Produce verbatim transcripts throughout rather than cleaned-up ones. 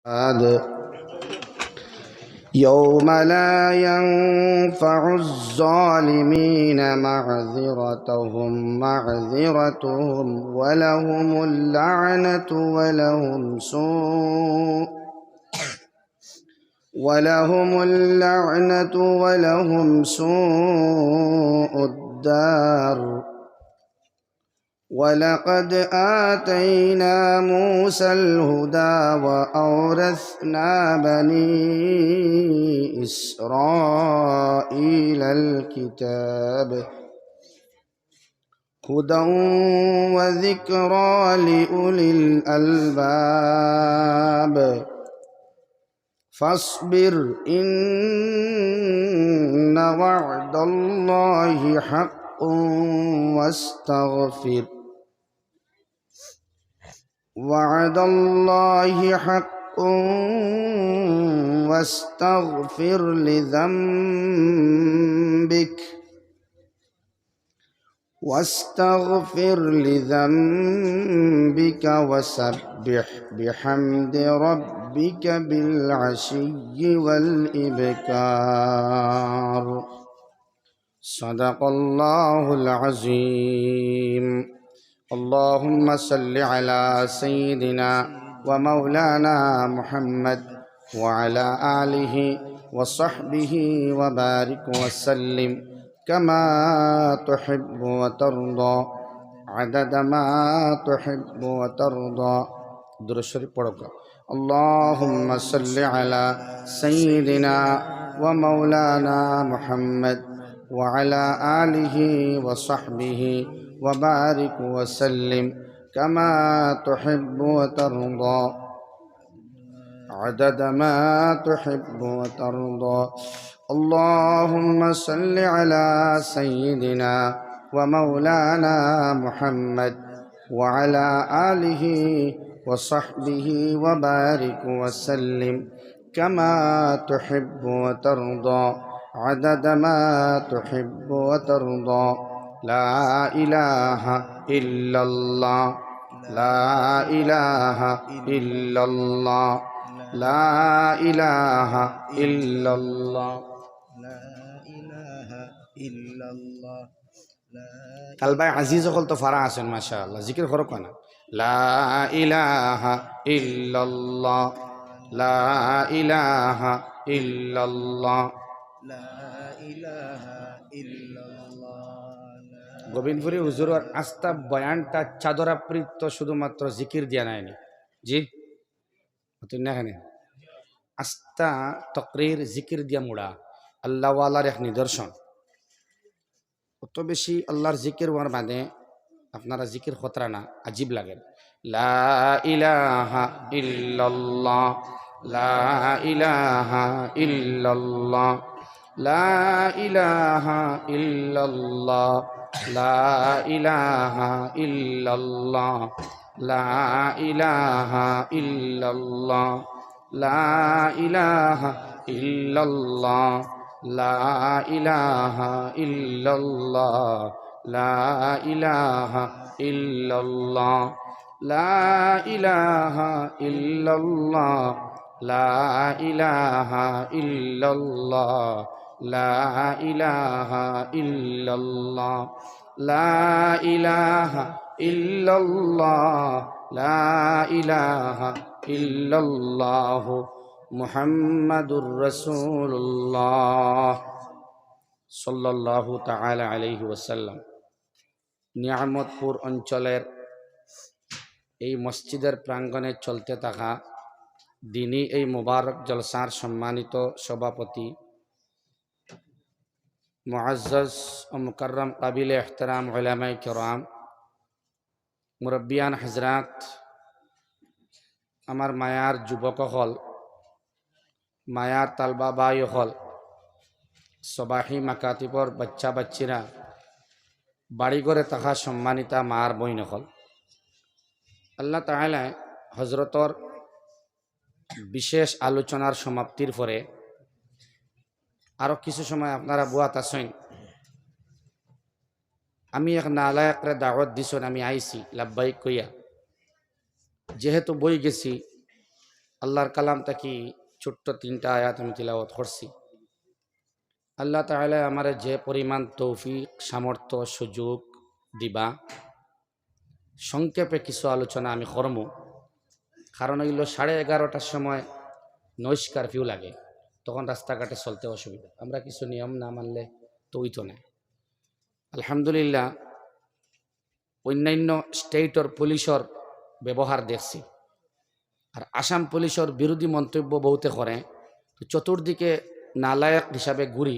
بعد. يوم لا ينفع الظالمين معذرتهم معذرتهم ولهم اللعنة ولهم سوء ولهم اللعنة ولهم سوء الدار. ولقد آتينا موسى الهدى وأورثنا بني إسرائيل الكتاب هدى وذكرى لأولي الألباب. فاصبر إن وعد الله حق واستغفر وعد الله حق واستغفر لذنبك واستغفر لذنبك وسبح بحمد ربك بالعشي والإبكار. صدق الله العظيم. اللهم صل على سيدنا ومولانا محمد وعلى آله وصحبه وبارك وسلم كما تحب وترضى عدد ما تحب وترضى. درود شريف পড়ো। اللهم صل على سيدنا ومولانا محمد وعلى آله وصحبه وبارك وسلم كما تحب وترضى عدد ما تحب وترضى. اللهم صل على سيدنا ومولانا محمد وعلى آله وصحبه وبارك وسلم كما تحب وترضى عدد ما تحب وترضى. لا إله إلا الله. لا إله إلا الله. لا إله إلا الله. لا إله إلا الله. কাল ভাই আজিজ অকল তো ফারা আছেন, মাশাআল্লাহ, জিকির করো কেন? লা ইলাহা ইল্লাল্লাহ, লা ইলাহা ইল্লাল্লাহ, লা ইলাহা ইল্লাল্লাহ। গোবিন্দপুরী হুজুরর আস্তা বয়ানটা চাদর আবৃত শুধুমাত্র জিকির দিয়া নায়নি। জি? অতএব না এখানে আস্তা তকরির জিকির দিয়া মুড়া আল্লাহওয়ালার এক নিদর্শন। অত বেশি আল্লাহর জিকির অওয়ার বাদে আপনারা জিকির কররা না, আজীব লাগে। লা ইলাহা ইল্লাল্লাহ, লা ইলাহা ইল্লাল্লাহ, লা ইলাহা ইল্লাল্লাহ, লা ইলাহা ইল্লাল্লাহ, লা ইলাহা ইল্লাল্লাহ, লা ইলাহা ইল্লাল্লাহ, লা ইলাহা ইল্লাল্লাহ, লা ইলাহা ইল্লাল্লাহ, লা ইলাহা ইল্লাল্লাহ, লা ইলাহা ইল্লাল্লাহ, লা ইলাহা ইল্লাল্লাহ, লা ইলাহা ইল্লাল্লাহ, লা ইলাহা ইল্লাল্লাহু মুহাম্মাদুর রাসূলুল্লাহ সাল্লাল্লাহু তাআলা আলাইহি ওয়াসাল্লাম। নিয়ামতপুর অঞ্চলের এই মসজিদের প্রাঙ্গণে চলতে থাকা দিনী এই মোবারক জলসার সম্মানিত সভাপতি মুআজ্জাজ ও মুকাররম কাবিলে ইহতিরাম উলামায়ে কেরাম, মুরব্বিয়ান হযরত, আমার মায়ার যুবক অকল, মায়ার তালবা ভাই অকল, সবাহি মাকাতিবর বাচ্চা বাচ্চিরা, বাড়ি ঘরে থাকা সম্মানিতা মা আর বইন অকল, আল্লাহ তাআলায় হযরতর বিশেষ আলোচনার সমাপ্তির পরে আরো কিছু সময় আপনারা বওয়াত আছইন। আমি এক নালায়েকরে দাওয়াত দিছইন, আমি আইছি লাব্বাইক কইয়া। যেহেতু বই গেছি, আল্লাহর কালাম থাকি ছোট্ট তিনটা আয়াত আমি তিলাওয়াত করছি। আল্লাহ তাআলা আমারে যে পরিমাণ তৌফিক, সামর্থ্য, সুযোগ দিবা, সংক্ষেপে কিছু আলোচনা আমি করমু। কারণ অইলো সাড়ে এগারোটার সময় noise curfew লাগে, তখন রাস্তাঘাটে চলতে অসুবিধা। আমরা কিছু নিয়ম না মানলে তো অইতো নায়। আলহামদুলিল্লাহ, অন্যান্য স্টেটর পুলিশর ব্যবহার দেখছি, আর আসাম পুলিশর বিরোধী মন্তব্য বহুতে করে। তো চতুর্দিকে নালায়েক হিসাবে ঘুরি।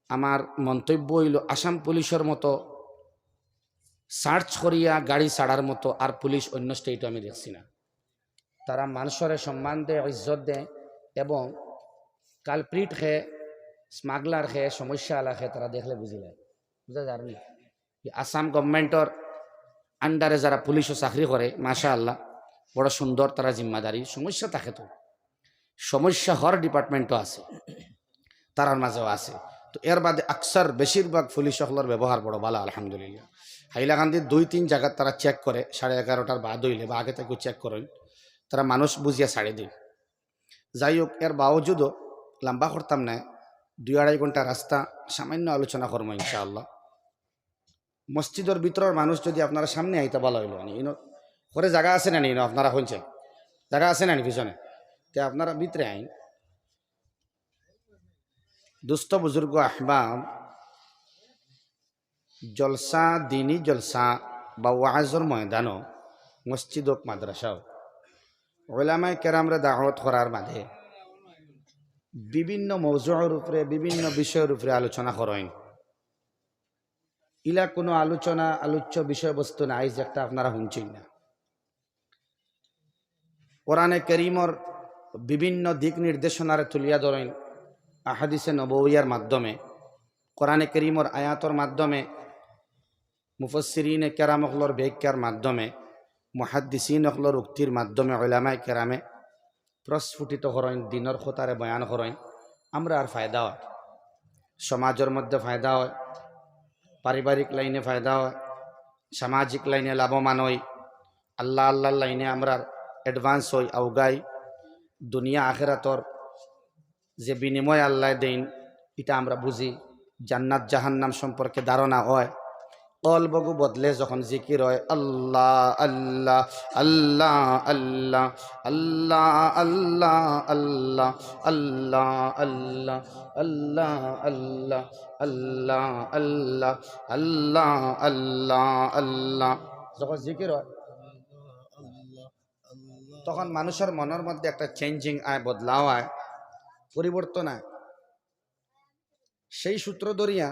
আমার মন্তব্য অইলো, আসাম পুলিশর মতো সার্চ করিয়া গাড়ি ছাড়ার মতো আর পুলিশ অন্য স্টেটও আমি দেখছি না। তারা মানুষরে সম্মান দেয়, ইজ্জত দেয়, এবং কালপ্রিট খে, স্মাগলার খে, সমস্যা আলা খে, তারা দেখলে বুঝিলায়, বুঝা যার নি? এই আসাম গভর্নমেন্টর আন্ডারে যারা পুলিশও চাকরি করে, মাশাআল্লাহ, বড় সুন্দর তারা জিম্মাদারি, সমস্যা থাকে তো, সমস্যা হর ডিপার্টমেন্টও আছে, তারার মাঝেও আছে। তো এর বাদে আকসার বেশিরভাগ পুলিশ অকলর ব্যবহার বড় ভালা, আলহামদুলিল্লাহ। হাইলাকান্দির দুই তিন জাগাত তারা চেক করে, সাড়ে এগারোটার বাদ অইলে বা আগে থাকিও চেক করইন, তারা মানুষ বুঝিয়া ছাড়ি দেয়। যাই হোক, এর বাওজুদও লম্বা করতাম নায়, দুই আড়াই ঘন্টা রাস্তা, সামান্য আলোচনা করমু ইনশাআল্লাহ। মসজিদর ভিতরর মানুষ যদি আপনারা সামনে আইতা ভালা অইলো, মানে, ইনো করে জাগা আছে না নি? ইনো আপনারা হুনছেন, জাগা আছে না নি পিছনে? তে আপনারা ভিতরে আইন। দোস্ত বুজুর্গ আহবাব, জলসা, দিনী জলসা বা ওয়াজর ময়দানও, মসজিদ হোক, মাদ্রাসা হোক, উলামায়ে কেরামরে দাওয়াত করার মাঝে বিভিন্ন মৌজুর উপরে, বিভিন্ন বিষয়র উপরে আলোচনা করইন। ইলা কোনো আলোচনা, আলোচ্য বিষয়বস্তু নাই যেটা আপনারা হুনছেন না। কোরআনে করিমর বিভিন্ন দিক নির্দেশনারে তুলিয়া ধরইন আহাদিসে নববিয়ার মাধ্যমে, কোরআনে করিমর আয়াতর মাধ্যমে, মুফাসসিরিনে কেরাম অকলর ব্যাখ্যার মাধ্যমে, মুহাদ্দিসিন অকলর উক্তির মাধ্যমে, উলামায়ে কেরামে প্রস্ফুটিত করইন, দিনর কথারে বয়ান করইন, আমরার ফায়দা অয়, সমাজর মধ্যে ফায়দা অয়, পারিবারিক লাইনে ফায়দা অয়, সামাজিক লাইনে লাভবান অই, আল্লাহ আল্লাহর লাইনে আমরার অ্যাডভান্স অই, আউগাই, দুনিয়া আখেরাতর যে বিনিময় আল্লায় দেইন, ইটা আমরা বুঝি, জান্নাত জাহান্নাম সম্পর্কে ধারণা অয়। কলবগু বদলে যখন জিকির অয়, আল্লাহ আল্লাহ, আল্লাহ আল্লাহ, আল্লাহ আল্লাহ, আল্লাহ আল্লাহ, আল্লাহ আল্লাহ, আল্লাহ আল্লাহ, আল্লাহ আল্লাহ, আল্লাহ আল্লাহ, আল্লাহ। যখন জিকির অয়, তখন মানুষর মনর মধ্যে একটা চেঞ্জিং আয়, বদলাও আয়, পরিবর্তন আয়। সেই সূত্র ধরিয়া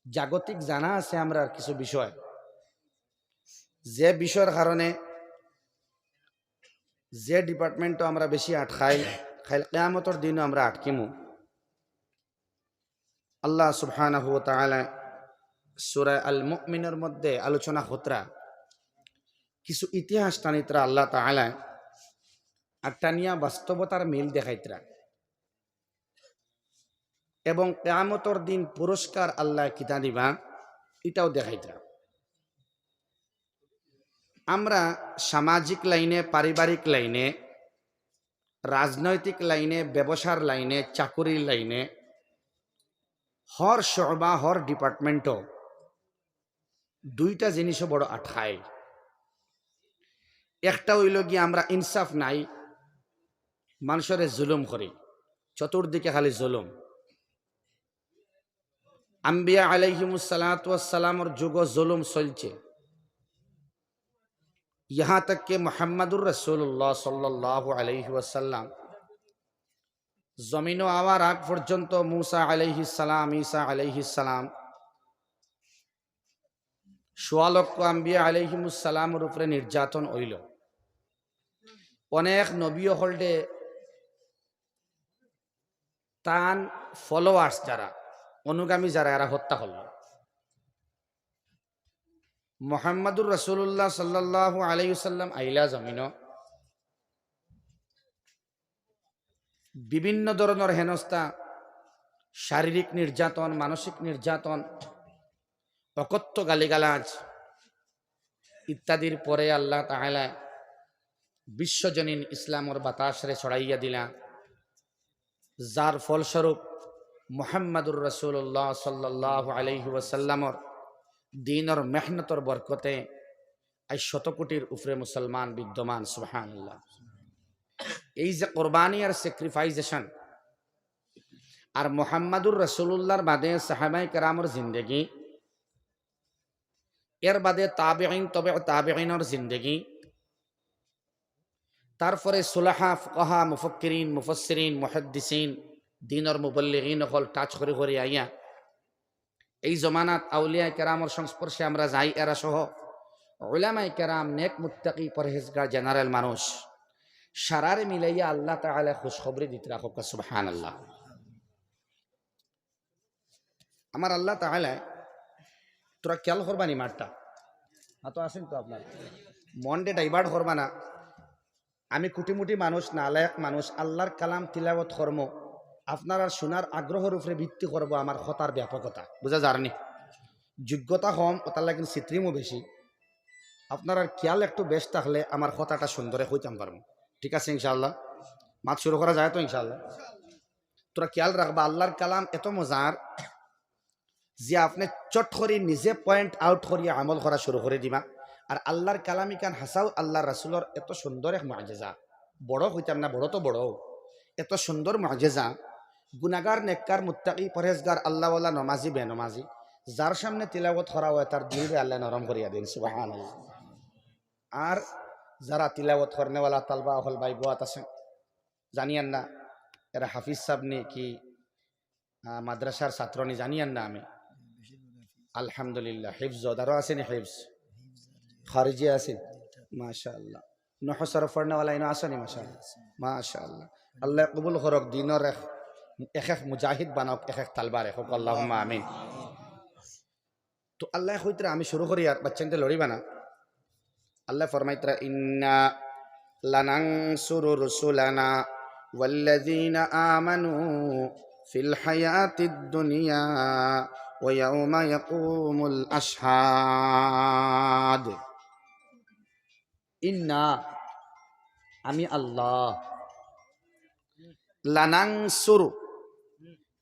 জাগতিক জানা আছে আমরার কিছু বিষয়, যে বিষয়র কারণে যে ডিপার্টমেন্টও আমরা বেশি আটকাই, কাইল কিয়ামতর দিনও আমরা আটকিমু। আল্লাহ সুবহানাহু ওয়া তাআলা সূরা আল মুমিনর মধ্যে আলোচনা করতরা, কিছু ইতিহাস টানিতরা আল্লাহ তাআলা, আর টানিয়া বাস্তবতার মিল দেখাইতরা, এবং কিয়ামতর দিন পুরস্কার আল্লায় কিতা দিবা, ইটাও দেখাইতরা। আমরা সামাজিক লাইনে, পারিবারিক লাইনে, রাজনৈতিক লাইনে, ব্যবসার লাইনে, চাকুরির লাইনে, হর শোবা, হর ডিপার্টমেন্টও দুইটা জিনিসও বড় আটকায়। একটা অইলো গিয়া আমরা ইনসাফ নাই, মানুষরে জুলুম করি, চতুর্দিকে খালি জুলুম। আম্বিয়া আলাইহিমুস সালাতু ওয়াস সালামর যুগও জুলুম চলছে। ইহা তক কে মুহাম্মাদুর রাসূলুল্লাহ সাল্লাল্লাহু আলাইহি ওয়াসাল্লাম জমিনো আওয়ার আগ পর্যন্ত মুসা আলাইহিস সালাম, ঈসা আলাইহিস সালাম, সোয়া লক্ষ আম্বিয়া আলাইহিমুস সালামর উপরে নির্যাতন অইলো। অনেক নবী অকলরে তান ফলোয়ার্স যারা, অনুগামী যারা, এরা হত্যা করলো। মুহাম্মাদুর রাসূলুল্লাহ সাল্লাল্লাহু আলাইহি ওয়াসাল্লাম আইলা জমিনো, বিভিন্ন ধরনর হেনস্থা, শারীরিক নির্যাতন, মানসিক নির্যাতন, অকথ্য গালিগালাজ ইত্যাদির পরে আল্লাহ তাআলা বিশ্বজনীন ইসলামর বাতাসরে ছড়াইয়া দিলা, যার ফলস্বরূপ মুহাম্মাদুর রাসূলুল্লাহ সাল্লাল্লাহু আলাইহি ওয়াসাল্লামর দ্বীনর মেহনতর বরকতে আজ শত কোটির উপরে মুসলমান বিদ্যমান। সুবহানাল্লাহ। এই যে কোরবানি আর স্যাক্রিফাইসেশন, আর মুহাম্মাদুর রাসূলুল্লাহর বাদে সাহাবায়ে কেরামর জিন্দেগি, এর বাদে তাবেঈন, তবে তাবেঈনর জিন্দেগি, তারপরে সুলাহা, ফুকাহা, মুফাক্কিরিন, মুফাসসিরিন, মুহাদ্দিসিন, দ্বীনর মুবল্লিগিন অকল টাচ করি করি আইয়া এই জমানাত আউলিয়ায়ে কেরামর সংস্পর্শে আমরা যাই, এরা সহ উলামায়ে কেরাম, নেক মুত্তাকি পরহেজগার জেনারেল মানুষ, সারারে মিলাইয়া আল্লাহ তাআলা খুশখবরি দিতরা। কউক্কা সুবহানাল্লাহ। আমার আল্লাহ তাআলা, তোরা খেয়াল করবা নি মাতটা, মাতো আছেন তো আপনার, মনটা ডাইভার্ট করবা না। আমি কুটিমুটি মানুষ, নালায়েক মানুষ, আল্লাহর কালাম তিলাওয়াত করমু, আপনারার শোনার আগ্রহর উপরে ভিত্তি করব আমার কথার ব্যাপকতা। বুঝা যার নি? যোগ্যতা কম, ওটার লাগি সিত্রিমও বেশি। আপনারার খেয়াল একটু বেশ থাকলে আমার কথাটা সুন্দরে কইতাম পারমু। ঠিক আছে ইনশাআল্লাহ? মাত শুরু করা যায় তো ইনশাআল্লাহ? তোরা খেয়াল রাখবা, আল্লাহর কালাম এত মজার যে আপনে চট করি নিজে পয়েন্ট আউট করিয়া আমল করা শুরু করি দিবা। আর আল্লাহর কালাম ইখান হাছাউ আল্লাহর রাসূলর এত সুন্দর এক মুআজিজা, বড় কইতাম না, বড় তো বড়, এত সুন্দর মুআজিজা। গুনাগার, নেককার, মুত্তাকি, পরহেজগার, আল্লাহওয়ালা, নমাজি, বেনমাজি, যার সামনে তিলাওয়াত করা হয়, তার দিলরে আল্লাহ নরম করিয়া দেইন। সুবহানাল্লাহ। আর যারা তিলাওয়াত করনেওয়ালা তালবা অকল ভাই বওয়াত আছে, জানিয়ার না এরা হাফিজ সাব নি কি, আহ, মাদ্রাসার ছাত্র নি, জানিয়ার না আমি। আলহামদুলিল্লাহ, হিফজ আরো আছে নি, হিফজ খারিজি আছে, মাশাআল্লাহ। নহজ শরফ পড়নেওয়ালা ইনো আছে নি, মাশাআল্লাহ, মাশাআল্লাহ। আল্লাহ কবুল করক, দ্বীনর এক, এক এক মুজাহিদ বানাউক, এক এক তালবারে কউক, আল্লাহুম্মা আমিন। তো আল্লাহ কইতরা, আমি শুরু করি আর বাচ্চাইন্তে লড়িবা না। আল্লাহ ফরমাইতরা, "ইন্না লানানসুরু রুসুলানা ওয়াল্লাযীনা আমানু ফিল হায়াতিদ দুনিয়া ওয়া ইয়াউমা ইয়াকুমুল আশহাদ।" ইন্না, আমি আল্লাহ, লানানসুরু,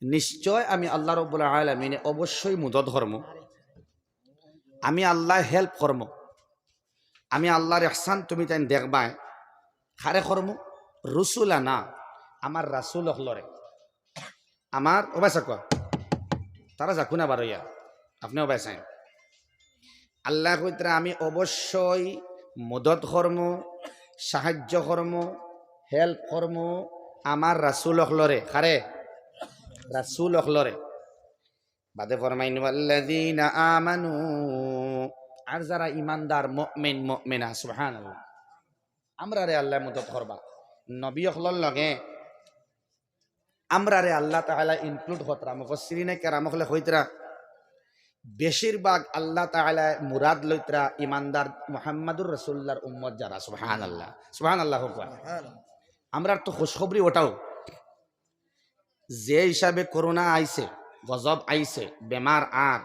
নিশ্চয় আমি আল্লাহ রব্বুল আলামিনে অবশ্যই মদদ করমু, আমি আল্লাহ হেল্প করমু, আমি আল্লাহর ইহসান তুমি তাইন দেখবায়। কারে করমু? রুসুলানা, আমার রাসূল অকলরে। আমার, ও ভাই সাকুয়া, তারা যাকু না বারইয়া, আপনে ও ভাই চাইন। আল্লাহ কইতরা, আমি অবশ্যই মদদ করমু, সাহায্য করমু, হেল্প করমু আমার রাসূল অকলরে। কারে? রাসূল অকলরে। বাদে ফরমাইন, "ওয়াল্লাযীনা আমানু", আর যারা ইমানদার, মুমিন, মুমিনা, সুবহানাল্লাহ। আমরারে আল্লাহ মদদ করবা। নবী অকলর লগে আমরারে আল্লাহ তাআলা ইনক্লুড করতরা, মুফাসসিরিনে কেরাম অকলে কইতরা, বেশিরভাগ আল্লাহ তাআলা মুরাদ লইতরা ইমানদার মুহাম্মাদুর রাসূলুল্লাহর উম্মত যারা। সুবহানাল্লাহ, সুবহানাল্লাহ কউক্কা। আমরার তো খুশখবরি ওটাও, যে হিসাবে করোনা আইছে, গজব আইছে, বেমার আর,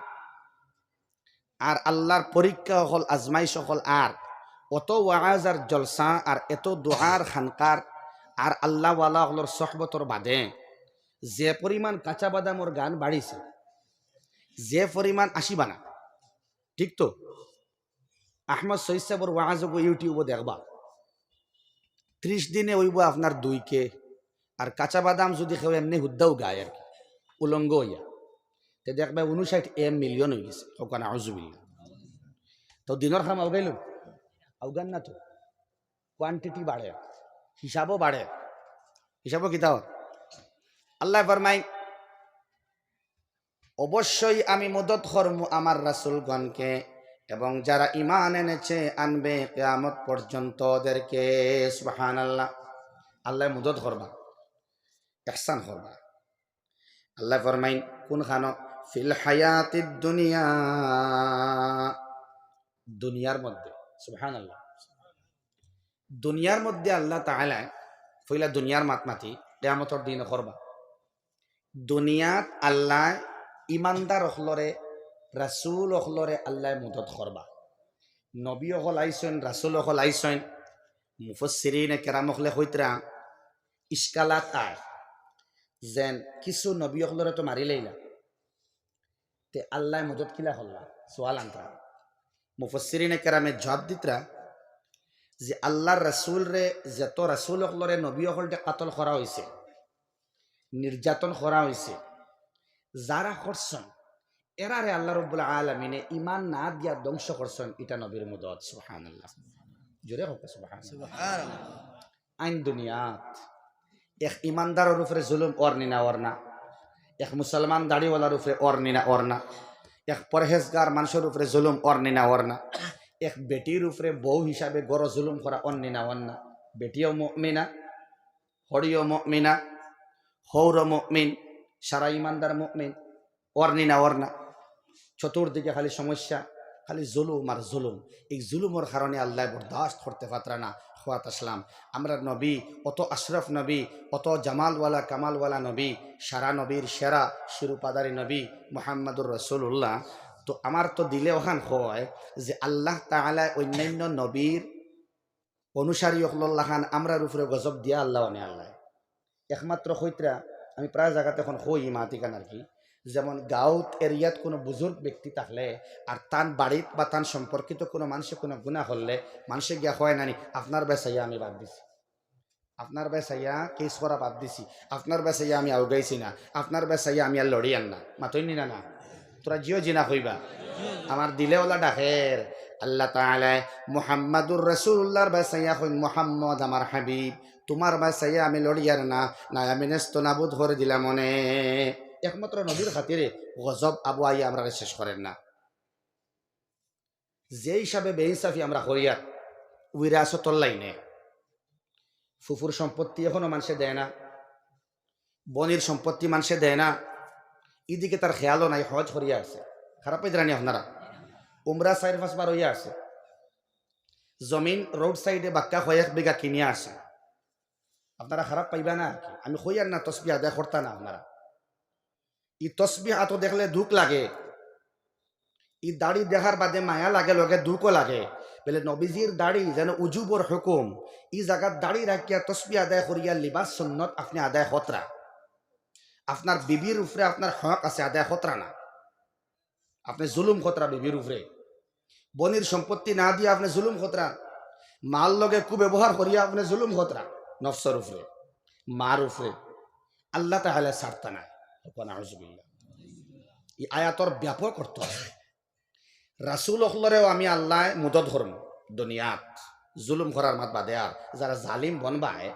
আর আল্লাহর পরীক্ষা অকল, আজমাইশ অকল আর, অত ওয়াজ আর জলসা আর এত দোয়ার খানকার আর আল্লাহওয়ালা অকলর সহবতর বাদে যে পরিমাণ কাঁচা বাদামর গান বাড়িছে, যে পরিমাণ আসিবা না, ঠিক তো? আহমদ শহীদ সাবর ওয়াজ অগু YouTube-ও দেখবা, ত্রিশ দিনে অইবো আপনার দুই কে। আর কাঁচা বাদাম যুদি কেউ এমনে হুদ্দাও গায় আর কি, উলঙ্গ অইয়া, তে দেখবা ঊনষাইট এম মিলিয়ন অইগেছে। কউক্কা নাউজুবিল্লাহ। তো দ্বীনর কাম আউগাইল? আউগার না তো। কোয়ান্টিটি বাড়ে, হিসাবও বাড়ে। হিসাবও কিতা অর? আল্লাহ ফরমাইন, অবশ্যই আমি মদদ করমু আমার রাসূলগণকে এবং যারা ঈমান এনেছে, আনবে কিয়ামত পর্যন্ত ওদেরকে। সুবহানাল্লাহ। আল্লায় মদদ করবা, ইহসান করবা। আল্লায় ফরমাইন কুনখানো? ফিল হায়াতিদ দুনিয়া, দুনিয়ার মধ্যে। সুবহানাল্লাহ। দুনিয়ার মধ্যে আল্লাহ তাআলায়, পয়লা দুনিয়ার মাত মাতি, কিয়ামতর দিন করবা। দুনিয়াত আল্লায় ইমানদার অকলরে, রাসূল অকলরে আল্লায় মদদ করবা। নবী অকল আইছইন, রাসূল অকল আইছইন, মুফাসসিরিনে কেরাম অকলে কইতরা, ইশকালাত আয়, যেন কিছু নবী অকলরে তো মারিলাইলা, তে আল্লায় মদত কিলা করলা? সুয়াল আনতরা। মুফাসসিরিনে কেরামে জবাব দিতরা যে আল্লার রাসুলরে, যত রাসুল অকলরে নবী অকলরে কাতল করা অইছে, নির্যাতন করা অইছে, যারা করছইন, এরারে আল্লাহ রাব্বুল আলামিনে ইমান না দিয়া ধ্বংস করছইন, ইটা নবীর মদত। সুবহানাল্লাহ। জোরে কউক্কা সুবহানাল্লাহ। সুবহানাল্লাহ। আইন দুনিয়াত এক ইমানদারর উপরে জুলুম অর নি না অর না? এক মুসলমান দাড়িওয়ালার উপরে অর নি না অর না? এক পরহেজগার মানুষর উপরে জুলুম অর নি না অর না? এক বেটির উপরে বউ হিসাবে ঘরো জুলুম করা অর নি না অর না? বেটিও মুমিনা, হড়িও মুমিনা, হউরও মুমিন, সারা ইমানদার মুমিন, অর নি না অর না? চতুর্দিকে খালি সমস্যা, খালি জুলুম আর জুলুম। এই জুলুমর কারণে আল্লায় বরদাস্ত করতে পারতরা না। কওয়াত আছলাম, আমরার নবী, অত আশরাফ নবী, অত জামালওয়ালা কামালওয়ালা নবী, সারা নবীর সেরা শিরোপাধারী নবী মুহাম্মাদুর রাসূলুল্লাহ। তো আমার তো দিলে অখান কয় যে আল্লাহ তাআলায় অইন্যান্য নবীর অনুসারী অকলর লাখান আমরার উপরে গজব দিয়া আল্লাহ অনে আল্লায়। একমাত্র কইতরা, আমি প্রায় জাগাত অখন কই ই মাত ইখান আর কি, যেমন গাঁওত এরিয়াত কুনু বুজুর্গ ব্যক্তি থাকলে আর তান বাড়িত বা তান সম্পর্কিত কুনু মানষে কুনু গুনা করলে মানষে গিয়া কয় না নি, "আপনার বায় চাইয়া আমি বাদ দিছি, আপনার বায় চাইয়া কেস করা বাদ দিছি, আপনার বায় চাইয়া আমি আউগাইছি না, আপনার বায় চাইয়া আমি আর লড়িয়ার না।" মাতইন নি না, না? তোরা জিও জি না কইবা। আমার দিলে অলা ডাকের। আল্লাহ তাআলায় মুহাম্মাদুর রাসূলুল্লাহর বায় চাইয়া কইন, "মুহাম্মদ আমার হাবিব, তুমার বায় চাইয়া আমি লড়িয়ার না, নায় আমি নেস্ত নাবুদ করি দিলাম অনে।" একমাত্র নবীর খাতিরে গজব আবু আইয়া আমরারে শেষ করের না। যে হিসাবে বেইনসাফি আমরা করিয়ার, উইরাসতর লাইনে ফুফুর সম্পত্তি অখনো মানষে দেয় না, বইনর সম্পত্তি মানষে দেয় না, ইদিকে তার খেয়ালও নাই, হজ করিয়া আছে। খারাপ পাইতরা নি আপনারা? উমরা চাইর পাঁচবার অইয়া আছে, জমিন রোড সাইডে বাক্কা কয়েক বিঘা কিনিয়া আছে। আপনারা খারাপ পাইবা না আর কি, আমি কইয়ার না তসবিহ আদায় করতা না আপনারা। ই তসবিহ আতো দেখলে দুখ লাগে, ই দাড়ি দেখার বাদে মায়া লাগে, লগে দুখও লাগে। বলে নবীজির দাড়ি যেন উজুবর হুকুম, ই জাগাত দাড়ি রাখিয়া তসবিহ আদায় করিয়া লিবাস সুন্নত আপনে আদায় করতরা। আপনার বিবির উপরে আপনার হক আছে, আদায় করতরা না। আপনে জুলুম করতরা বিবির উপরে, বইনর সম্পত্তি না দিয়া আপনে জুলুম করতরা, মার লগে কুব্যবহার করিয়া আপনে জুলুম করতরা, নফসর উপরে, মার উপরে। আল্লাহ তাআলায় ছাড়তা নায়। নাউজুবিল্লাহ। ই আয়াতর ব্যাপক অর্থ আছে। রাসূল অকলরেও আমি আল্লায় মদত করমু দুনিয়াত, জুলুম করার মাত বাদে। আর যারা জালিম বনবায়,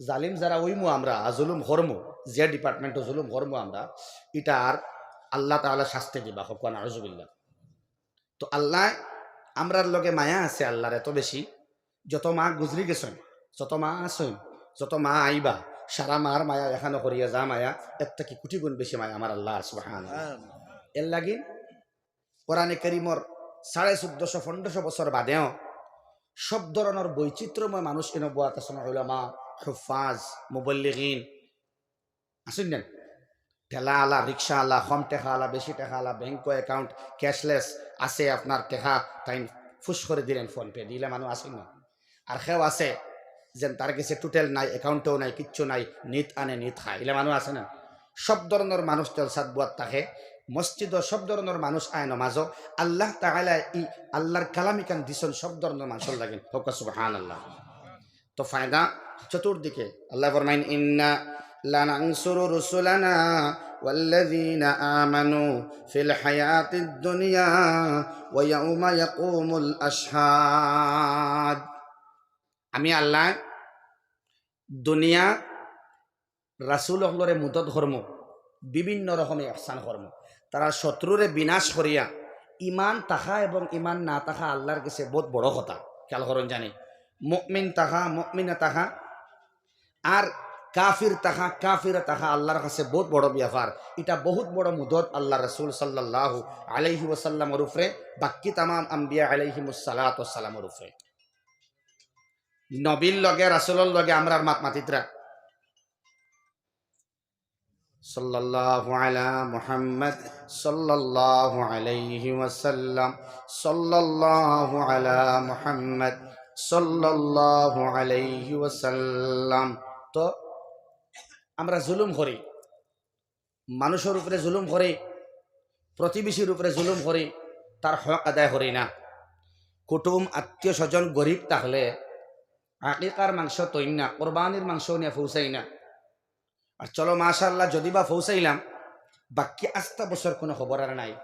জালিম যারা অইমু আমরা, জুলুম করমু, যে ডিপার্টমেন্টো জুলুম করমু আমরা, ইটার আল্লাহ তাআলা শাস্তি দিবা। কউক্কা নাউজুবিল্লাহ। তো আল্লায়, আমরার লগে মায়া আছে আল্লাহর এত বেশি, যত মা গুজরি গেছইন, যত মা আছইন, যত মা আইবা, সারা মার মায়া এখানো করিয়া যা মায়া, এর থাকি কোটি গুণ বেশি মায়া আমার আল্লাহ সুবহানাহু। এর লাগি কোরআনে করিমর সাড়ে চৌদ্দশো, পনেরোশো বছর বাদেও সব ধরনর বৈচিত্র্যময় মানুষ এনো বওয়াত আছইন, উলামা, হুফাজ, মুবল্লিগিন, আছইন না? ঠেলা আলা, রিক্সা আলা, কম টেকা আলা, বেশি টেকা আলা, ব্যাংক অ্যাকাউন্ট, ক্যাশলেস আছে আপনার টেকা, তাইন ফুস করি দিলেন ফোন পে দি, ইলা মানুষ আছইন না? আর কেউ আছে যেন তার গেছে টোটাল নাই, অ্যাকাউন্টেও নাই, কিচ্ছু নাই, নিত আনে নিত খায়, ইলা মানুষ আছে না? সব ধরনর মানুষ জলসাত বওয়াত থাকে, মসজিদো সব ধরনর মানুষ আয় নমাজো। আল্লাহ তাআলায় ই আল্লাহর কালাম ইখান দিছইন সব ধরনর মানুষর লাগি। কউক্কা সুবহানাল্লাহ। তো ফায়দা চতুর্দিকে। আল্লায় ফরমাইন, "ইন্না লানানসুরু রুসুলানা ওয়াল্লাযীনা আমানু ফিল হায়াতিদ দুনিয়া ওয়া ইয়াউমা ইয়াকুমুল আশহাদ।" আমি আল্লায় দুনিয়া রাসূল অকলরে মদত করমু, বিভিন্ন রকমে ইহসান করমু। তারা শত্রুরে বিনাশ করিয়া ইমান থাকা এবং ইমান না থাকা আল্লাহর গেছে বউত বড় কথা। খেয়াল করইন জানি, মুমিন থাকা, মুমিনা থাকা, আর কাফির থাকা, কাফিরা থাকা আল্লাহর গেছে বউত বড় ব্যাপার। ইটা বউত বড় মদত আল্লাহর রাসূল সাল্লাল্লাহু আলাইহি ওয়াসাল্লামর উপরে, বাকি তামাম আম্বিয়া আলাইহিমুস সালাতু ওয়াস সালামর উপরে। নবীর লগে, রাসূলর লগে আমরার মাত মাতিতরা। সাল্লাল্লাহু আলা মুহাম্মদ, সাল্লাল্লাহু আলাইহি ওয়াসাল্লাম, সাল্লাল্লাহু আলা মুহাম্মদ। সাল্লাল্লাহু আলাইহি ওয়াসাল্লাম। তো আমরা জুলুম করি, মানুষর উপরে জুলুম করি, প্রতিবেশীর উপরে জুলুম করি, তার হক আদায় করি না। কুটুম আত্মীয় স্বজন গরিব থাকলে আকিকার মাংস তৈন না, কোরবানির মাংস নিয়া পৌঁছাই না। আর চলো মাশাআল্লাহ, যদি বা পৌঁছাইলাম, বাকি আস্তা বছর কোনো খবর আর নাই।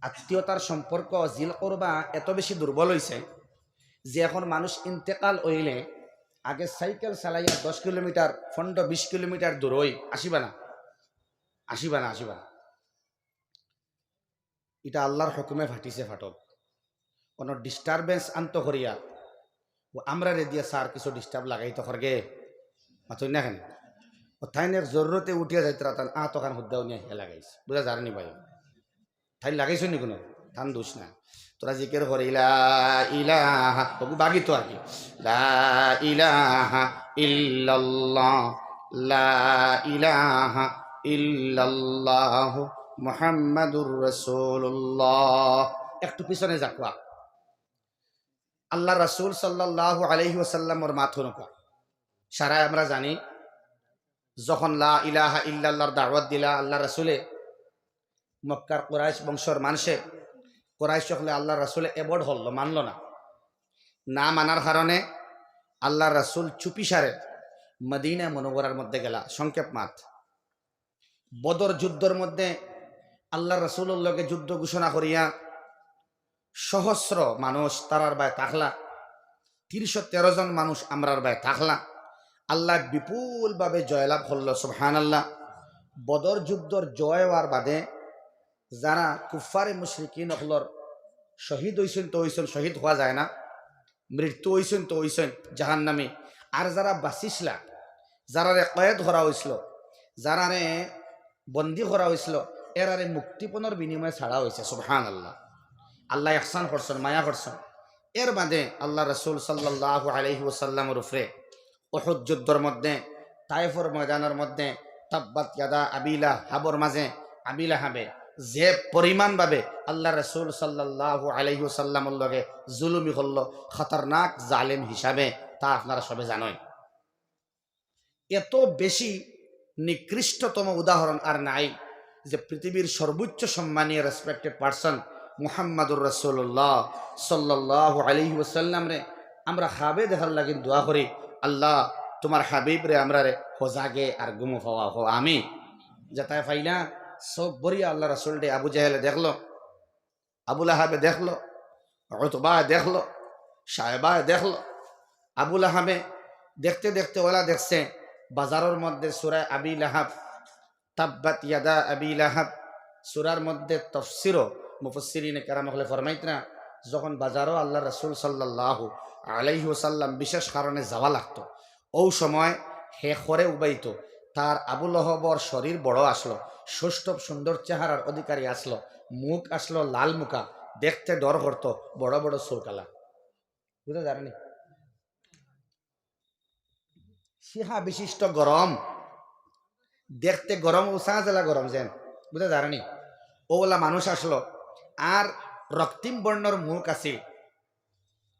আত্মীয়তার সম্পর্ক, জিল করবা এত বেশি দুর্বল হইছে যে এখন মানুষ ইন্তেকাল হইলে আগে সাইকেল চালাইয়া দশ কিলোমিটার, পনেরো বিশ কিলোমিটার দূর হই আসিবা না, আসিবা না, আসিবা না। ইটা আল্লাহর হুকুমে ফাটিছে, ফাটক। কোনো disturbance আনতো করিয়া, ও আমরারে দিয়া স্যার কিছু disturb লাগাইতো করগে, মাতই না কেন? ও তাইন এক জরুরতে উঠিয়া যাইতরা, তান আতখান হুদ্দাও নিয়া হে লাগাইছে, বুঝা যার নি ভাই? তাইন লাগাইছো নি কোনো? তান দোষ না। তোরা জিকির করি লা ইলাহা, ওগু বাগি তো আর কি। লা ইলাহা ইল্লাল্লাহ, লা ইলাহা ইল্লাল্লাহ, মুহাম্মাদুর রাসূলুল্লাহ। একটু পিছনে যাকুয়া। আল্লাহ রাসূল সাল্লাল্লাহু আলাইহি ওয়াসাল্লামর মাত হুনকুয়া। সারায় আমরা জানি, যখন লা ইলাহা ইল্লাল্লাহর দাওয়াত দিলা আল্লাহ রাসূলে, মক্কার কুরাইশ বংশর মানষে, কুরাইশ অকলে আল্লাহ রাসূলে avoid করলো, মানলো না। না মানার কারণে আল্লাহ রাসূল চুপিসারে মদিনা মুনাওয়ারার মধ্যে গেলা। সংক্ষেপ মাত, বদর যুদ্ধর মধ্যে আল্লাহ রাসূলর লগে যুদ্ধ ঘোষণা করিয়া সহস্র মানুষ তারার বায় থাকলা, তিনশো তেরো জন মানুষ আমরার বায় থাকলা। আল্লাহ বিপুলভাবে জয়লাভ করলো, সুবহানাল্লাহ। বদর যুদ্ধর জয় হওয়ার বাদে যারা কুফফারে মুশরিকিন অকলর শহীদ হইছইন তো হইছইন, শহীদ হওয়া যায় না, মৃত্যু হইছইন তো হইছইন জাহান্নামী। আর যারা বাঁচিছলা, যারারে কয়েদ করা হইছিল, যারারে বন্দী করা হইছিল, এরারে মুক্তিপণর বিনিময়ে ছাড়া হইছে। সুবহানাল্লাহ। আল্লাহ ইহসান করছইন, মায়া করছইন। এর বাদে আল্লাহ রাসূল সাল্লাল্লাহু আলাইহি ওয়াসাল্লামর উপরে উহুদ যুদ্ধর মধ্যে, তায়েফর ময়দানর মধ্যে, তাব্বাত ইয়াদা আবি লাহাবর মাঝে আবি লাহাবে যে পরিমাণভাবে আল্লাহ রাসূল সাল্লাল্লাহু আলাইহি ওয়াসাল্লামর লগে জুলুমি করলো, খতরনাক জালেম হিসাবে, তা আপনারা সবে জানইন। এত বেশি নিকৃষ্টতম উদাহরণ আর নাই যে পৃথিবীর সর্বোচ্চ সম্মানীয় respected person মুহাম্মাদুর রাসূলুল্লাহ সাল্লাল্লাহু আলাইহি ওয়াসাল্লামরে আমরা খাবে দেখার লাগি দোয়া করি, "আল্লাহ, তোমার হাবিবরে আমরারে হজাগে আর ঘুমো পাওয়াও।" আমিন। যেতায় পাইলা, চউখ ভরিয়া আল্লাহ রাসূলরে আবু জাহেলে দেখলো, আবু লাহাবে দেখলো, উতবায় দেখলো, শায়বায় দেখলো। আবু লাহাবে দেখতে দেখতে ওলা দেখছে বাজারর মধ্যে সূরা আবি লাহাব, তাব্বাত ইয়াদা আবি লাহাব, সূরার মধ্যে তফসিরও মুফাসসিরিনে কেরাম অকলে ফরমাইতরা, যখন বাজারো আল্লাহ রাসূল সাল্লাল্লাহু আলাইহি ওয়াসাল্লাম বিশেষ কারণে যাওয়া লাগতো, অউ সময় হে খরে উবাইতো, তার আবু লহবর শরীর বড় আছলো, সৌষ্ঠব সুন্দর চেহারার অধিকারী আছলো, মুখ আছলো লাল মুখা, দেখতে ডর করতো, বড় বড় চউখ আলা। বুঝা যার নি? শিহা বিশিষ্ট গরম, দেখতে গরম, উষা জেলা গরম যেন, বুঝা যার নি? অউলা মানুষ আছলো, আর রক্তিম বর্ণর মুখ আছিল,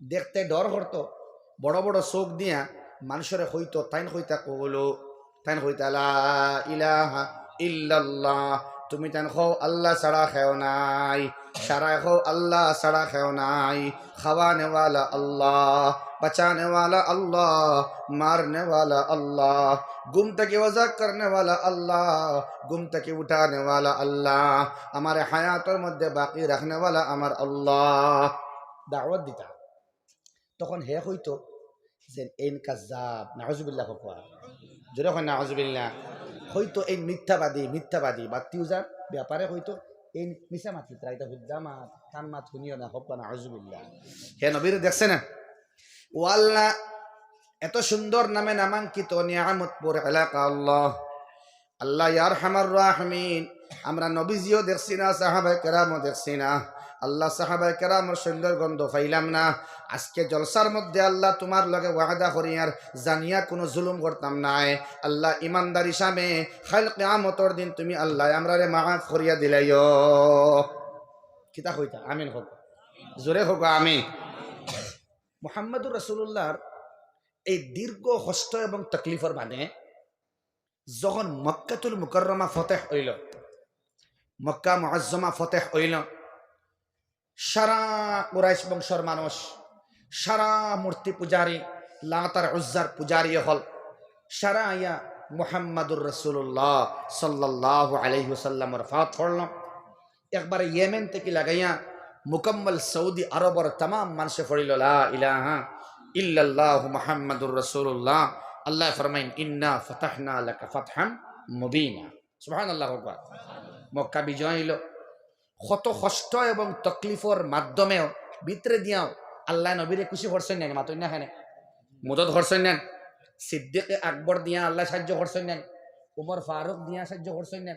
দেখতে ডর করতো, বড় বড় চউখ দিয়া মানুষরে কইতো, তাইন কইতা কইলো, তাইন কইতা, "লা ইলাহা ইল্লাল্লাহ।" তুমি তাইন কও, "আল্লাহ ছাড়া কেউ নাই।" সারায় কও, "আল্লাহ ছাড়া কেউ নাই।" খাওয়ানেওয়ালা আল্লাহ, বাঁচানেওয়ালা আল্লাহ, মারনেওয়ালা আল্লাহ, ঘুম থাকি ওজাগ করনেওয়ালা আল্লাহ, ঘুম থাকি উঠানেওয়ালা আল্লাহ, আমারে হায়াতর মধ্যে বাকি রাখনেওয়ালা আমার আল্লাহ। দাওয়াত দিতা। তখন হে কইতো যে এইন কাজ্জাব, নাউজুবিল্লাহ কউক্কা। জোরে কইন নাউজুবিল্লাহ। কইতো এইন মিথ্যাবাদী, মিথ্যাবাদী। বাত্তি উজার ব্যাপারে কইতো এইন মিছা মাতিতরা, ইতা হুদ্দা মাত, তান মাত হুনিও না, কউক্কা নাউজুবিল্লাহ। হে নবীরে দেখছে না? ও আল্লাহ, এত সুন্দর নামে নামাঙ্কিত নিয়ামতপুর এলাকা আল্লাহ। আল্লাহ ইয়া আরহামার রাহিমিন, আমরা নবীজিও দেখছি না, সাহাবায়ে কেরামও দেখছি না। আল্লাহ, সাহাবায়ে কেরামর সৌন্দর্য গন্ধ পাইলাম না। আজকে জলসার মধ্যে আল্লাহ তোমার লগে ওয়াদা করি আর জানিয়া কোনো জুলুম করতাম নায়। আল্লাহ ইমানদার হিসাবে কাইল কিয়ামতর দিন তুমি আল্লাহ আমরারে মাফ করিয়া দিলাইও। কিতা কইতা? আমিন কউক্কা। জোরে কউক্কা আমিন। মুহাম্মাদুর রাসূলুল্লাহর এই দীর্ঘ কষ্ট এবং তকলিফর বাদে যখন মক্কাতুল মুকাররমা ফতেহ অইল, মক্কা মুআজ্জমা ফতেহ অইল, সারা কুরাইশ বংশর মানুষ, সারা মূর্তি পূজারী, লাত আর উজ্জার পূজারী অকল, সারা আইয়া মুহাম্মাদুর রাসূলুল্লাহ সাল্লাল্লাহু আলাইহি ওয়াসাল্লামর ফাত পড়ল। একবারে ইয়েমেন থাকি লাগাইয়া মুকাম্মল সৌদি আরবর তামাম মানষে পড়িল, লা ইলাহা ইল্লাল্লাহু মুহাম্মাদুর রাসূলুল্লাহ। আল্লায় ফরমাইন, "ইন্না ফাতাহনা লাকা ফাতহাম মুবিনা।" সুবহানাল্লাহ, আকবার। মক্কা বিজয় অইল। কত কষ্ট এবং তকলিফর মাধ্যমেও ভিতরে দিয়াও আল্লায় নবীরে খুশি করছইন না, মাতইন না কেনে? মদদ করছইন না? সিদ্দিকে আকবর দিয়া আল্লায় সাহায্য করছইন না? উমর ফারুক দিয়া সাহায্য করছইন না?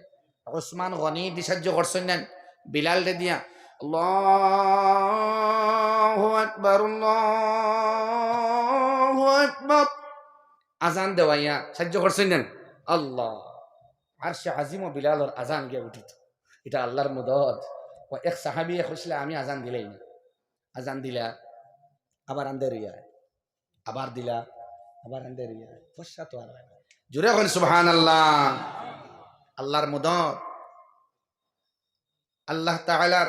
উসমান গনি দি সাহায্য করছইন না? বিলালরে দিয়া, আল্লাহু আকবার, আল্লাহু আকবার, আজান দেওয়াইয়া সাহায্য করছইন না? আল্লাহ, আরশে আজিমো বিলালর আজান গিয়া উঠিত। ইটা আল্লার মদদ। ও এক সাহাবিয়ে কইছলা, "আমি আজান দিলাই না।" আজান দিলা, আবার আন্দাইর অইয়া, আবার দিলা, আবার আন্দাইর অইয়া। ফর্সা তো আর অয় না। জোরে কইন সুবহানাল্লাহ। আল্লার মদদ। আল্লাহ তাআলার,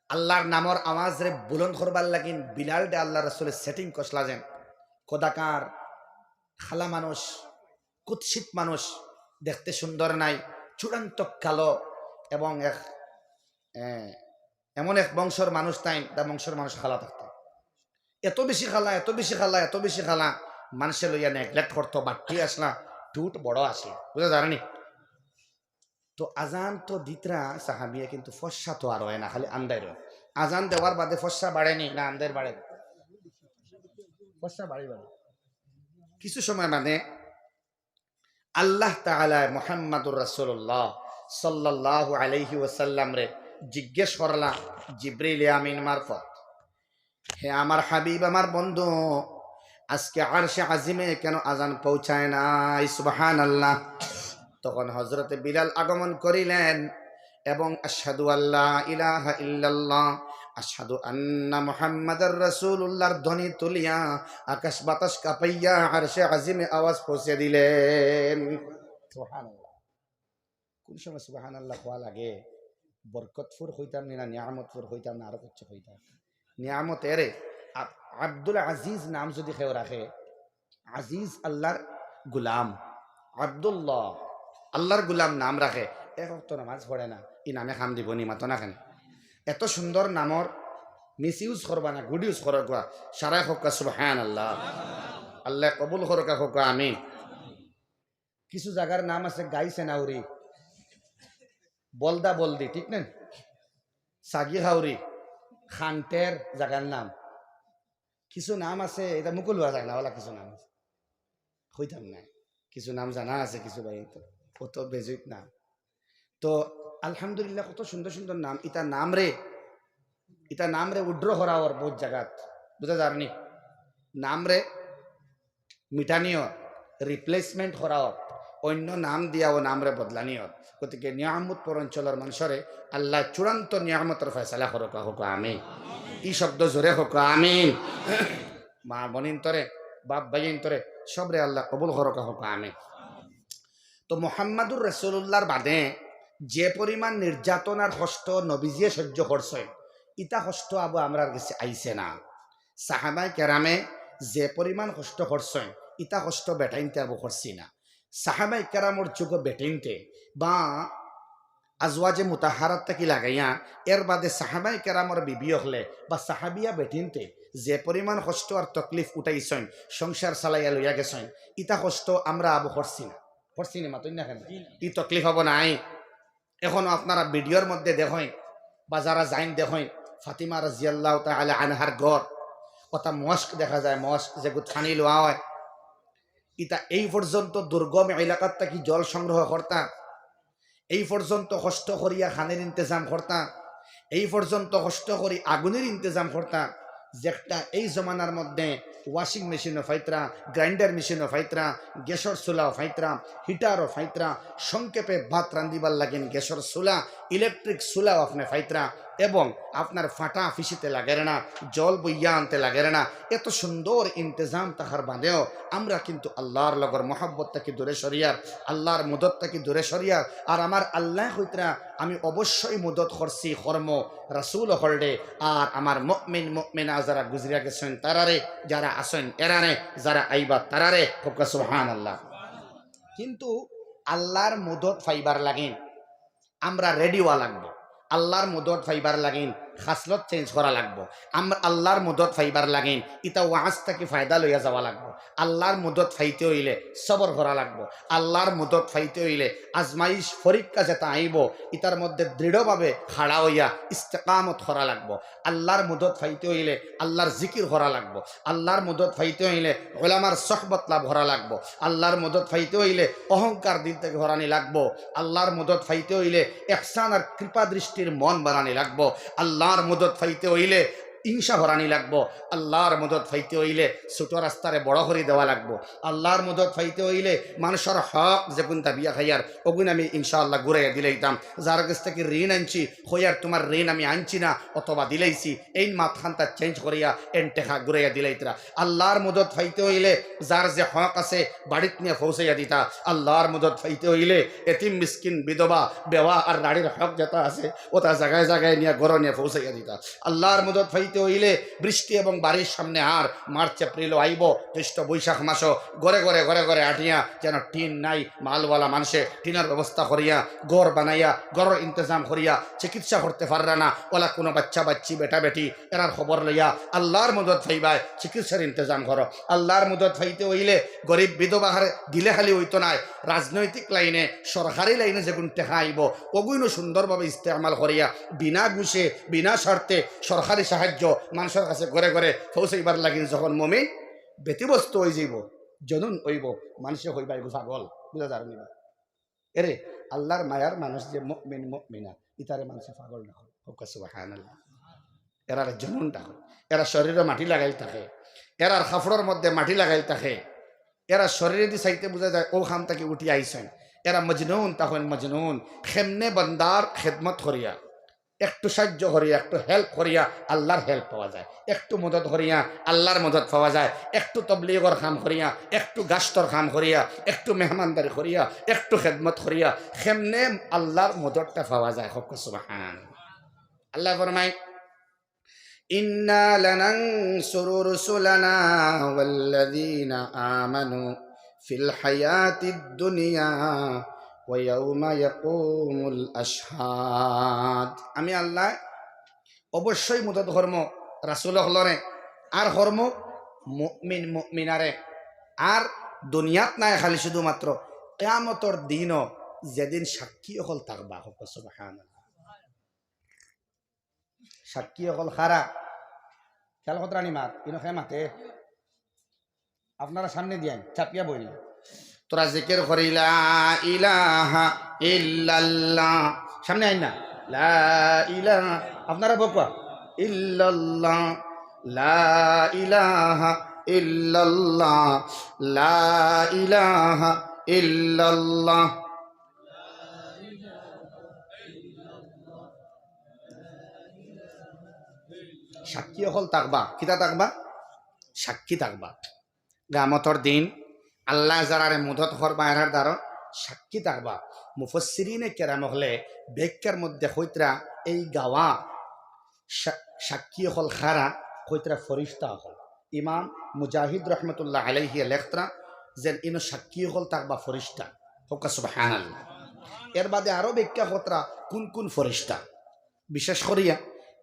আল্লার নামর আওয়াজরে বুলন্দ করবার লাগিন বিলালরে আল্লার রাসূলে setting করছলা যেন। কদাকার কালা মানুষ, কুৎসিত মানুষ, দেখতে সুন্দর নায়, চূড়ান্ত কালো এবং এক, এ, এমন এক বংশর মানুষ তাইন, তা বংশর মানুষ কালা থাকতা। এত বেশি কালা, এত বেশি কালা, এত বেশি কালা, মানষে লইয়া neglect করতো, বাট্টি আছলা, ঠুট বড় আছলা, বুঝা যার নি? তো আজান তো দিতরা সাহাবিয়ে, কিন্তু ফর্সা তো আর অয় না, খালি আন্দাইর অয়। আজান দেওয়ার বাদে ফর্সা বাড়ে নি না আন্দাইর বাড়ে? ফর্সা বাড়ে, বাড়ে। কিছু সময় বাদে আল্লাহ তাআলায় মুহাম্মাদুর রাসূলুল্লাহ সাল্লাল্লাহু আলাইহি ওয়াসাল্লামরে জিজ্ঞেস করলা জিবরিল আমিন মারফত, "হে আমার হাবিব, আমার বন্ধু, আজকে আরশে আজিমে কেন আজান পৌঁছায় নাই?" সুবহানাল্লাহ। তখন হযরতে বিলাল আগমন করিলেন এবং আশহাদু আল্লা ইলাহা ইল্লাল্লাহ, আশহাদু আন্না মুহাম্মাদার রাসূলুল্লাহর ধ্বনি তুলিয়া আকাশ বাতাস কাঁপাইয়া আরশে আজিমে আওয়াজ পৌঁছে দিলেন। সুবহানাল্লাহ। কোন সময় সুবহানাল্লাহ কওয়া লাগে? বরকতপুর কইতাম নি না নিয়ামতপুর কইতাম না আরো কিচ্ছু কইতাম? নিয়ামত এরে আব-, আব্দুল আজিজ নাম যদি কেউ রাখে, আজিজ আল্লাহর গুলাম, আব্দুল্লাহ আল্লাহর গুলাম নাম রাখে, এক ওয়াক্ত নামাজ পড়ে না, ই নামে কাম দিবো নি, মাতো না কেনে? এত সুন্দর নামর misuse করবা না, good use করো গো। সারাই কউক্কা সুবহানাল্লাহ। আল্লায় কবুল করউক্কা, কউক্কা আমিন। কিছু জাগার নাম আছে গাই সেনাউরি, বলদা বলদি, ঠিক না? সাগি খাউরি, খান্টের জাগার নাম। কিছু নাম আছে, ইটা মুখো লওয়া যায় না, অলা কিছু নাম আছে। কইতাম না। কিছু নাম জানা আছে কিছু ভাই, তো অত বেজুইত নাম। তো আলহামদুলিল্লাহ, কত সুন্দর সুন্দর নাম। ইতা নামরে, ইতা নামরে withdraw করা অর বহুত জাগাত, বুঝা যার নি? নামরে মিটানি অর, replacement করা অর, অইন্য নাম দিয়া অউ নামরে বদলানি অর। গতিকে নিয়ামতপুর অঞ্চলর মানষরে আল্লায় চূড়ান্ত নিয়ামতর ফয়সালা করউক্কা, কউক্কা আমিন। ই শব্দ জোরে কউক্কা আমিন। মা বইনিন্তরে, বাপ ভাইন্তরে, সবরে আল্লায় কবুল করউক্কা, কউক্কা আমিন। তো মুহাম্মাদুর রাসূলুল্লাহর বাদে যে পরিমাণ নির্যাতন আর কষ্ট নবীজিয়ে সহ্য করছইন, ইতা কষ্ট আবু আমরার গেছে আইছে না। সাহাবায়ে কেরামে যে পরিমাণ কষ্ট করছইন, ইতা কষ্ট বেটাইন্তে আবু করছি না। সাহাবায়ে কেরামর যুগো বেটাইন্তে বা আজওয়াজে মুতাহহারাত থাকি লাগাইয়া, এর বাদে সাহাবায়ে কেরামর বিবি অকলে বা সাহাবিয়া বেটিন্তে যে পরিমাণ কষ্ট আর তকলিফ উঠাইছইন, সংসার চালাইয়া লইয়া গেছইন, ইতা কষ্ট আমরা আবু করছি না। করছি নি, মাতইন না কেনে? ই তকলিফ অবো নাই? এখনো আপনারা ভিডিওর মধ্যে দেখইন, বা যারা যাইন দেখইন, ফাতিমা রাদিয়াল্লাহু তাআলা আনহার ঘর, অতা মশক দেখা যায়, মশক যেগুত পানি লওয়া অয়। ইতা এই পর্যন্ত দুর্গম এলাকাত থাকি জল সংগ্রহ করতা, এই পর্যন্ত কষ্ট করিয়া খানির ইন্তেজাম করতা, এই পর্যন্ত কষ্ট করি আগুনের ইন্তেজাম করতা, যেটা এই জমানার মধ্যে ওয়াশিং মেশিনও পাইতরা, গ্রাইন্ডার মেশিনও পাইতরা, গ্যাসর চুলাও পাইতরা, হিটারও পাইতরা, সংক্ষেপে ভাত রান্ধিবার লাগিন গ্যাসর চুলা, ইলেকট্রিক চুলাও আপনে পাইতরা, এবং আপনার ফাটা ফিসিতে লাগের না, জল বইয়া আনতে লাগের না। এত সুন্দর ইন্তেজাম থাকার বাদেও আমরা কিন্তু আল্লাহর লগর মহব্বত থাকি দূরে সরিয়ার, আল্লাহর মদত থাকি দূরে সরিয়ার। আর আমার আল্লায় কইতরা, "আমি অবশ্যই মদত করছি, করমু রাসূল অকলরে, আর আমার মুমিন মুমিনা যারা গুজরিয়া গেছইন তারারে, যারা আছইন এরারে, যারা আইবা তারারে।" কউক্কা সুবহানাল্লাহ। কিন্তু আল্লাহর মদত পাইবার লাগিন আমরা রেডি অওয়া লাগবো। আল্লাহর মদত পাইবার লাগিন খাসলত চেঞ্জ করা লাগবো। আমরা আল্লাহর মদত পাইবার লাগিন ইতা ওয়াজ থাকি ফায়দা লইয়া যাওয়া লাগবো। আল্লাহর মদত পাইতে অইলে সবর করা লাগবো। আল্লাহর মদত পাইতে অইলে আজমাইশ পরীক্ষা যেটা আইবো, ইতার মধ্যে দৃঢ়ভাবে খাড়া অইয়া ইস্তেকামত করা লাগবো। আল্লাহর মদত পাইতে অইলে আল্লাহর জিকির করা লাগবো। আল্লাহর মদত পাইতে অইলে ওলামার সহবত লাভ করা লাগবো। আল্লাহর মদত পাইতে অইলে অহংকার দিল থাকি হরানি লাগবো। আল্লাহর মদত পাইতে অইলে ইহসান আর কৃপা দৃষ্টির মন বানানি লাগবো। আল্লাহর মদত পাইতে অইলে হিংসা হরানি লাগবো। আল্লাহর মদত পাইতে অইলে ছোট রাস্তারে বড় করি দেওয়া লাগবো। আল্লাহর মদত পাইতে অইলে মানুষর হক যেগুন দাবিয়া খাইয়ার, ওগুন আমি ইনশাআল্লাহ ঘুরাইয়া দিলাইতাম। যার গেছ থাকি ঋণ আনছি, কইয়ার তুমার ঋণ আমি আনছি না, অথবা দিলাইছি, এইন মাতখানতা চেঞ্জ করিয়া এন টেকা ঘুরাইয়া দিলাইতরা। আল্লাহর মদত পাইতে অইলে যার যে হক আছে বাড়িত নিয়া পৌঁছাইয়া দিতা। আল্লাহর মদত পাইতে অইলে এতিম মিসকিন বিধবা বেওয়া আর নারীর হক যেটা আছে ওটা জাগায় জাগায় নিয়া ঘরো নিয়া পৌঁছাইয়া দিতা। আল্লাহর মদত পাইতে অইলে বৃষ্টি এবং বারিশ সামনে আর মার্চ এপ্রিলও আইবো, জ্যৈষ্ঠ বৈশাখ মাসও ঘরে ঘরে ঘরে ঘরে আটিয়া যেন টিন নাই, মালওয়ালা মানষে টিনর ব্যবস্থা করিয়া, ঘর বানাইয়া, ঘরর ইন্তেজাম করিয়া, চিকিৎসা করতে পাররা না, ওলা কুনু বাচ্চা বাচ্চি বেটা বেটি এরার খবর লইয়া আল্লাহর মদত পাইবায়, চিকিৎসার ইন্তেজাম করো। আল্লাহর মদত পাইতে অইলে গরিব বিধবারে দিলে খালি অইতো নায়, রাজনৈতিক লাইনে, সরকারি লাইনে যেগুন টেকা আইবো, ওগুইনও সুন্দরভাবে ইস্তেমাল করিয়া, বিনা ঘুষে, বিনা শর্তে সরকারি সাহায্য মানষর কাছে ঘরে ঘরে পৌঁছাইবার লাগিন যখন মুমিন ব্যতিব্যস্ত অইযিবো, জনুন অইবো, মানষে কইবা, "এগু পাগল, বুঝা যার নি বা?" এরে, আল্লাহর মায়ার মানুষ যে মুমিন মুমিনা, ইতারে মানষে পাগল না কয়। কউক্কা সুবহানাল্লাহ। এরারে জনুন ডাকো। এরা শরীরো মাটি লাগাইল থাকে, এরার কাপড়র মধ্যে মাটি লাগাইল থাকে, এরা শরীরেদি চাইতে বুঝা যায় অউ খাম থাকি উঠি আইছইন। এরা মজনুন, তখন মজনুন। খেমনে বান্দার খেদমত করিয়া, একটু সাহায্য করিয়া, একটু হেল্প করিয়া আল্লাহর হেল্প পাওয়া যায়, একটু মদত করিয়া আল্লাহর মদত পাওয়া যায়, একটু তবলিগর কাম করিয়া, একটু গাছতর কাম করিয়া, একটু মেহমানদারি করিয়া, একটু খেদমত করিয়া খেমনে আল্লাহর মদতটা পাওয়া যায়। কউক্কা সুবহান। আল্লায় ফরমায়, "ইন্না লানানসুরু রুসুলানা ওয়াল্লাযীনা আমানু ফিল হায়াতিদ দুনিয়া ওয়া ইয়াউমা ইয়াকুমুল আশহাদ।" আমি আল্লায় অবশ্যই মদত করমু রাসূল অকলরে, আর করমু মুমিন মুমিনারে, আর দুনিয়াত নায় খালি শুধুমাত্র কিয়ামতর দিনও যেদিন সাক্ষী অকল থাকবা। কউক্কা সুবহানাল্লাহ। সাক্ষী অকল খারা। খেয়াল করতরা নি মাত, ইনো কে মাতে? আপনারা সামনেদি আইন, চাপিয়া বইন। তোরা জিকির করি লা ইলাহা ইল্লাল্লাহ। সামনে আইন না। লা ইলাহা, আপনারা বউক্কা। ইল্লাল্লাহ, লা ইলাহা ইল্লাল্লাহ, লা ইলাহা ইল্লাল্লাহ। সাক্ষী অকল থাকবা, কিতা থাকবা? সাক্ষী থাকবা। কিয়ামতর দিন আল্লায় যারারে মদত করবা, এরার দ্বারা সাক্ষী থাকবা। মুফাসসিরিনে কেরাম অকলে ব্যাখ্যার মধ্যে কইতরা এই গাওয়া সা-, সাক্ষী অকল খারা, কইতরা ফরিস্তা অকল। ইমাম মুজাহিদ রহমতুল্লাহ আলাইহি লেখতরা যেন ইনো সাক্ষী অকল থাকবা ফরিস্তা। কউক্কা সুবহানাল্লাহ। এর বাদে আরো ব্যাখ্যা করতরা কুন কুন ফরিস্তা। বিশেষ করিয়া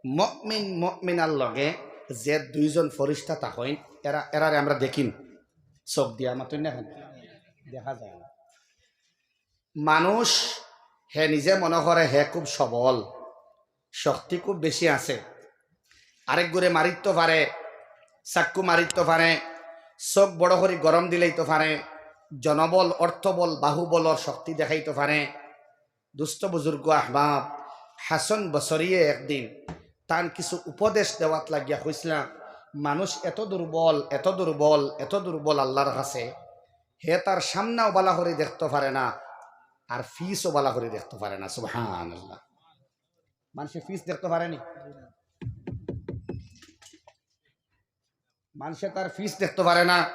মুমিন মুমিনার লগে যে দুইজন ফরিস্তা থাকইন, এরা, এরারে আমরা দেখিন চোখ দিয়া, মাতইন না কেনে? দেখা যায় না। মানুষ হে নিজে মনো করে হে খুব সবল, শক্তি খুব বেশি আছে, আরেকগুরে মারিতো পারে, চাক্কু মারিতো পারে, চোখ বড় করি গরম দিলাইতো পারে, জনবল, অর্থবল, বাহুবলর শক্তি দেখাইতো পারে। দুস্ত বুজুর্গ আহবাব হাসান বসরিয়ে একদিন তান কিছু উপদেশ দেওয়াত লাগিয়া কইছলা, মানুষ এত দুর্বল, এত দুর্বল, এত দুর্বল আল্লাহর কাছে, হে তার সামনাও বালা করি দেখতো পারে না, আর ফিছও বালা করি দেখতো পারে না। সুবহানাল্লাহ। মানষে ফিছ দেখতো পারেনি? মানষে তার ফিছ দেখতো পারে না,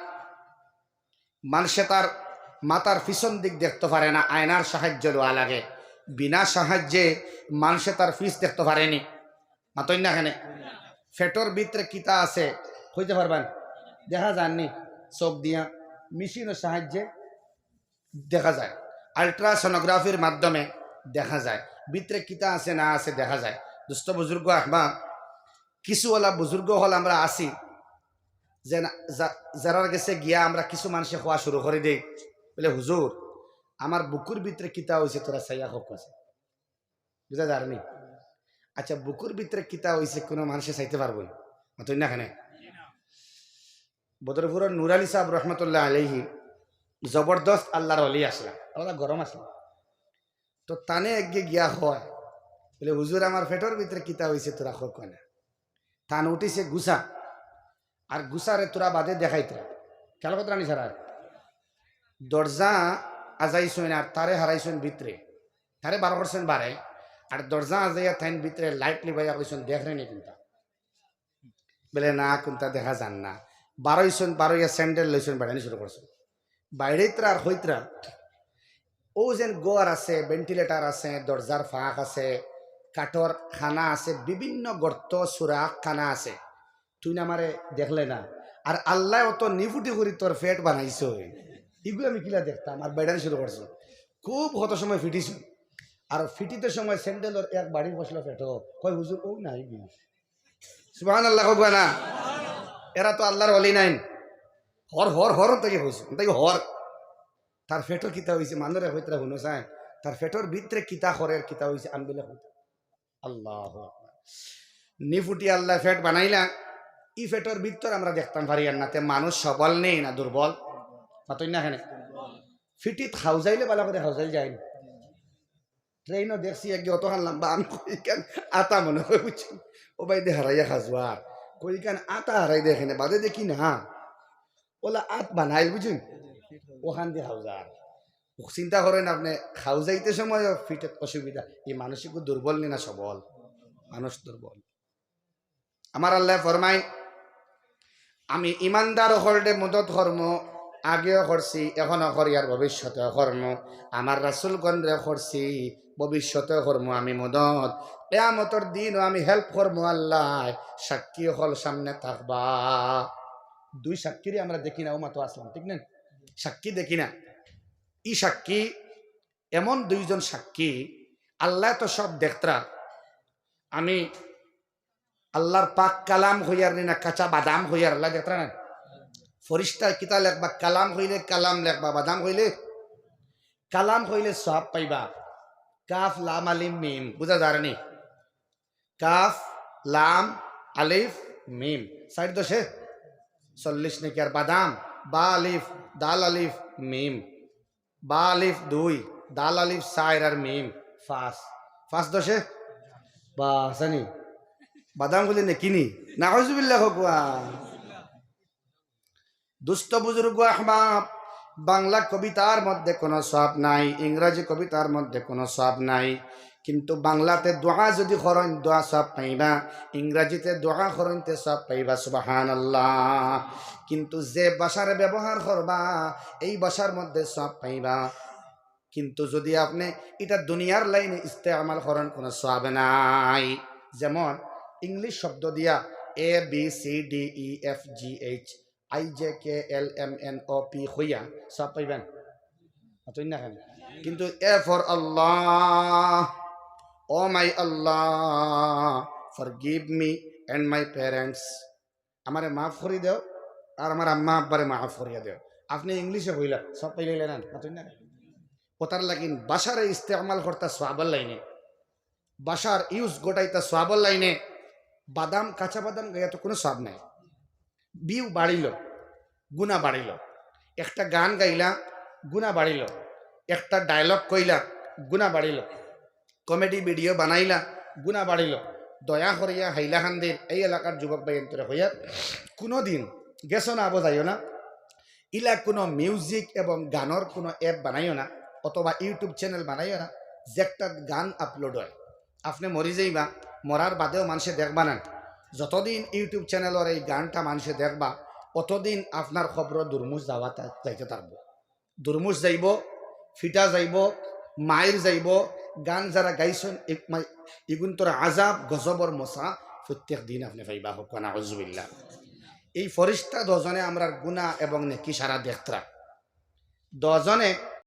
মানষে তার মাথার পিছন দিক দেখতো পারে না, আয়নার সাহায্য লওয়া লাগে। বিনা সাহায্যে মানষে তার ফিছ দেখতো পারেনি। মাতইন না কেনে? পেটর ভিতরে কিতা আছে কইতে পারবা নি? দেখা যার নি চোখ দিয়া, মেশিনর সাহায্যে দেখা যায়, আল্ট্রাসোনোগ্রাফির মাধ্যমে দেখা যায়, ভিতরে কিতা আছে না আছে দেখা যায়। দোস্ত বুজুর্গ আহবাব, কিছু ওলা বুজুর্গ অকল আমরা আছি যে না, যা-, যারার গেছে গিয়া আমরা কিছু মানষে কওয়া শুরু করি দেই, বলে, "হুজুর, আমার বুকুর ভিতরে কিতা অইছে, থুড়া চাইয়া কউক্কা চাইন।" বুঝা যার নি? আচ্ছা, বুকুর ভিতরে কিতা অইছে কুনু মানষে চাইতে পারবো নি? মাতইন না কেনে? বদরপুরর নুর আলী সাব রহমতুল্লাহ আলাইহি জবরদস্ত আল্লার ওলি আছলা, আল্লাহ গরম আছলা। তো তানে একগে গিয়া কয়, বলে, "হুজুর, আমার পেটর ভিতরে কিতা অইছে, থুড়া কউক্কা না।" তান উঠিছে গুছা, আর গুছারে থুড়া বাদে দেখাইতরা। খেয়াল করতরা নি সারা? দরজা আজাইছইন আর তারে হারাইছইন ভিতরে, তারে বার করছইন বারে, আর দরজা আজাইয়া তাইন ভিতরে লাইট লিবাইয়া কইছইন, "দেখরে নি কুনতা?" বলে, "না, কুনতা দেখা যার না।" বারইছইন, বারইয়া স্যান্ডেল লইছইন, বাড়ানি শুরু করছইন। বাইরেত্রা আর কইতরা, "ও যেন ঘর আছে, ভেন্টিলেটর আছে, দরজার ফাঁক আছে, কাঠর খানা আছে, বিভিন্ন গর্ত, সুরাখ খানা আছে। তুই না আমারে দেখলে না, আর আল্লায় অত নিফুটি করি তোর পেট বানাইছইন, ইগুলা আমি কিলা দেখতাম?" আর বেড়ানি শুরু করছইন। খুব কত সময় ফিটিছইন, আর ফিটিতে সময় স্যান্ডেলর এক বাড়ি বসলো পেটো, কয়, "হুজুর, ও নাই গি।" সুবহানাল্লাহ কউক্কা না? এরা তো আল্লার ওলি নাইন। হর, হর, হর তাকি কইছে, তাকি হর। তার পেটো কিতা অইছে, মানষরে কইতরা হুনো চাইন, তার পেটর ভিতরে কিতা করের, কিতা অইছে, আমি বলে কইতাম। আল্লাহু আকবার। নিফুটি আল্লায় পেট বানাইলা, ই পেটর ভিতর আমরা দেখতাম পারি আর না, তে মানুষ সবল নি না দুর্বল? মাতইন না কেনে? ফিটিত খাউজাইলে বালা করি খাউজাইল যায় না। ট্রেইনো দেখছি একগে অতখান লাম্বা, আমি কই, "ইখান আতা মনে অয়," বুঝছইন? ও ভাই, দে হারাইয়া খাজুয়ার। কই, "ইখান আতা হারাই দে কেনে, বাদে দেখি না।" ওলা আত বানাইল, বুঝছইন? অখান দি খাউজার। চিন্তা করইন আপনে, খাউজাইতে সময় ফিটিত অসুবিধা। ই মানুষ ইগু দুর্বল নি না সবল? মানুষ দুর্বল। আমার আল্লায় ফরমাইন, "আমি ইমানদার অকলরে মদত করমু, আগেও করছি, এখনো করি আর ভবিষ্যতেও করমু। আমার রাসুলগণরে করছি, ভবিষ্যতেও করমু আমি মদত। কিয়ামতর দিনও আমি হেল্প করমু আল্লায়, সাক্ষী অকল সামনে থাকবা।" দুই সাক্ষীরে আমরা দেখি না, উম্মত আসলাম, ঠিক না? সাক্ষী দেখি না। ই সাক্ষী, এমন দুইজন সাক্ষী, আল্লায় তো সব দেখতরা। আমি আল্লার পাক কালাম কইয়ার নি না, কাঁচা বাদাম কইয়ার, আল্লায় দেখতরা না? ফিরিস্তায় কিতা লেখবা, কালাম কইলে কালাম লেখবা, বাদাম কইলে? কালাম কইলে সওয়াব পাইবা। কাফ, লাম, আলিফ, মিম, বুঝা যার নি? কাফ, লাম, আলিফ, মিম, চাইর দশে চল্লিশ নেকি। আর বাদাম, বা আলিফ, দাল আলিফ, মিম, বা আলিফ দুই, দাল আলিফ চাইর আর মিম পাঁচ। পাঁচ দশে বা আছে নি? বাদাম কইলে নেকি নি? নাউজুবিল্লাহ কউক্কা। দুস্ত বুজুর্গ আহবাব, বাংলা কবিতার মধ্যে কোনো সওয়াব নাই, ইংরাজি কবিতার মধ্যে কোনো সওয়াব নাই, কিন্তু বাংলাতে দোয়া যদি করইন, দোয়া সওয়াব পাইবা, ইংরাজিতে দোয়া করইন, তে সওয়াব পাইবা। সুবহানাল্লাহ। কিন্তু যে ভাষারে ব্যবহার করবা, এই ভাষার মধ্যে সওয়াব পাইবা। কিন্তু যদি আপনে ইটা দুনিয়ার লাইনে ইস্তেমাল করইন, কোনো সওয়াব নাই। যেমন ইংলিশ শব্দ দিয়া A B C D E F G H I J K L M N O P কইয়া সওয়াব পাইবা নি? মাতইন না কেনে? কিন্তু A for Allah, oh my Allah, forgive me and my parents, আমারে মাফ করি দেও, আর আমার আম্মা আব্বারে মাফ করিয়া দেও। আপনে ইংলিশে কইলা, সওয়াব পাইলা না? মাতইন না? অতার লাগিন ভাষারে ইস্তেমাল করতা সওয়াবর লাইনে, ভাষার ইউজ ঘটাইতা সওয়াবর লাইনে। বাদাম, কাঁচা বাদাম গাইয়া তো কোনো সওয়াব নাই। ভিউ বাড়িল, গুনা বাড়িল। একটা গান গাইলা, গুনা বাড়িল। একটা ডায়লগ কইলা, গুনা বাড়িল। কমেডি ভিডিও বানাইলা, গুনা বাড়িল। দয়া করিয়া হাইলাকান্দির এই এলাকার যুবক ভাইয়াইন্তরে কইয়ার, কুনুদিন গেছো না আবো যাইও না, ইলা কুনু মিউজিক এবং গানর কুনু অ্যাপ বানাইও না, অথবা YouTube চ্যানেল বানাইও না, যেটাত গান আপলোড অয়। আপনে মরি যাইবা, মরার বাদেও মানষে দেখবা না। যতদিন YouTube channel-অর এই গানটা মানষে দেখবা, অতদিন আপনার কবরো দুরমুশ যাওয়া তা-, যাইতে থাকবো। দুরমুশ যাইবো, ফিটা যাইবো, মাইর যাইবো, গান যারা গাইছইন, ইগুনতর আজাব, গজবর মশা, প্রত্যেক দিন আপনে পাইবা। কউক্কা নাউজুবিল্লাহ। এই ফিরিস্তা দুইজনে আমরার গুনা এবং নেকি সারা দেখতরা। দুইজনে